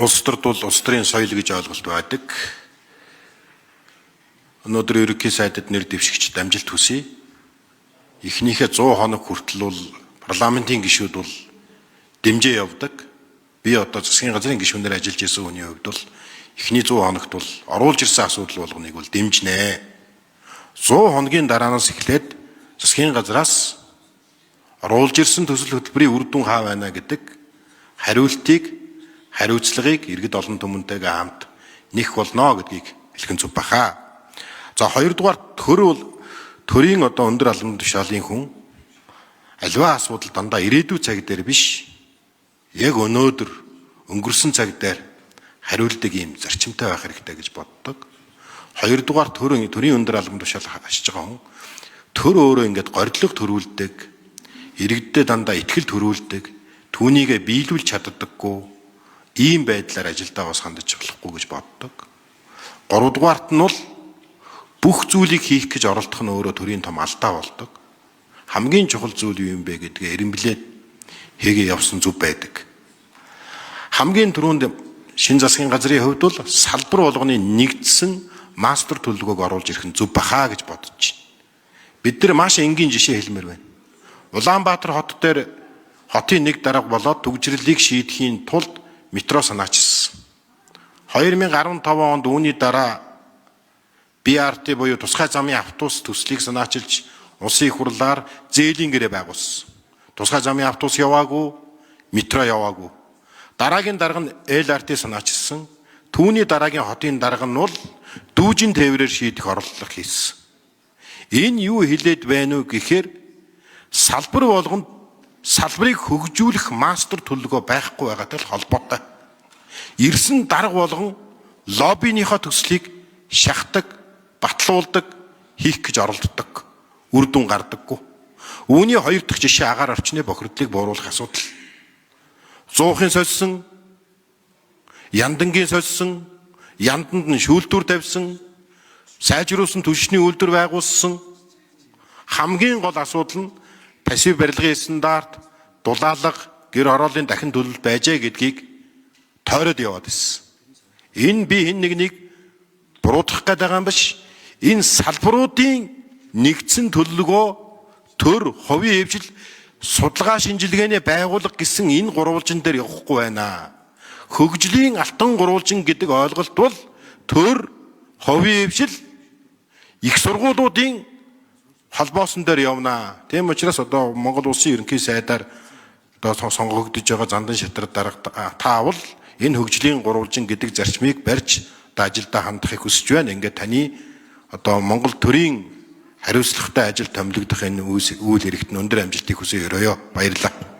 Улс төрд бол улс төрийн соёл гэж ойлголт байдаг. Өнөөдөр ерөнхий сайдад нэр дэвшигчид амжилт хүсье. Эхнийхээ 100 хоног хүртэл бол парламентын гишүүд бол дэмжээ явдаг. Би одоо засгийн газрын гишүүнээр ажиллаж исэн хүний хувьд бол эхний 100 хоногт бол оруулж ирсэн асуудал болгоныг бол дэмжинэ. 100 хоногийн дараанаас эхлээд засгийн газраас оруулж ирсэн төсөл хөтөлбөрийн үр дүн хаа байна гэдэг хариултыг, хариуцлагыг иргэд олон түмэнтэйгээ хамт нэх болно гэдгийг хэлэх нь зөв баха. За, хоёрдугаар, төр бол төрийн одоо өндөр албан тушаалын хүн аливаа асуудал дандаа ирээдүйн цаг дээр биш, яг өнөөдөр өнгөрсөн цаг дээр хариулдаг ийм зарчимтай байх хэрэгтэй гэж боддог. Хоёрдугаар, төрийн өндөр албан тушаал ашиж байгаа хүн төр өөрөө ингээд горилго төрүүлдэг, иргэддээ дандаа итгэл төрүүлдэг, түүнийгээ биелүүлж чаддаггүй ийм байдлаар ажилдаа бас хандаж болохгүй гэж боддог. Гуравдугаарт нь бол бүх зүйлийг хийх гэж оролдох нь өөрөө төрийн том алдаа болдог. Хамгийн чухал зүйл юу юм бэ гэдгээ эрэмблээд хийгээ явсан зүв байдаг. Хамгийн түрүүнд шин засгийн газрын хувьд бол салбар болгоны нэгдсэн мастер төлөвлөгөөг оруулж ирэх нь зөв бахаа гэж бодож байна. Бид нар маш энгийн жишээ хэлмээр байна. Улаанбаатар хот дээр хотын нэг дарга болоод түгжрэлийг шийдэхийн тулд метро санаачилсан. 2015 онд үүний дараа BRT буюу тусгай замын автобус төслийг санаачилж улсын их хурлаар зээлийн гэрээ байгуулсан. Тусгай замын автобус яваагүй, метро яваагүй. Дараагийн дарга нь LRT санаачилсан. Түүний дараагийн хотын дарга нь бол дүүжин тээврээр шийдэх оролдлого хийсэн. Энэ юу хэлээд байна вэ гэхээр салбар болгонд салбарыг хөгжүүлэх мастер төлөвлөгөө байхгүй байгаатай л холбоотой. Ирсэн дарга болгон лоббиныхоо төслийг шахдаг, батлуулдаг, хийх гэж оролддог. Үр дүн гардаггүй. Үүний хоёр дахь жишээ агаар орчны бохирдлыг бууруулах асуудал. Зуухын сольсон, яндангийн сольсон, янданд нь шүүлтүүр тавьсан, сайжруулсан түвшний үйлдвэр байгуулсан. Хамгийн гол асуудал нь пассив барилгын стандарт, дулаалга, гэр хорооллын дахин төлөлт байжээ гэдгийг тойроод яваад ирсэн. Энэ би хэн нэгнийг буруутгах гээд байгаа юм биш. Энэ салбаруудын нэгдсэн төлөвлөгөө, төр, хувийн хэвшил, судалгаа шинжилгээний байгууллага гэсэн энэ гурвалжин дээр явахгүй байна. Хөгжлийн алтан гурвалжин гэдэг ойлголт бол төр, хувийн хэвшил, их сургуулиудын холбоосон дээр явна. Тийм учраас одоо Монгол улсын ерөнхий сайдаар одоо сонгогдож байгаа Зандан Шатрат дарга таавал энэ хөгжлийн гурвалжин гэдэг зарчмыг барьж одоо ажилдаа хандахыг хүсэж байна. Ингээд таны одоо Монгол төрийн хариуцлагатай ажил томилогдох энэ үйл хэрэгт нь өндөр амжилтыг хүсье, өрөөё. Баярлалаа.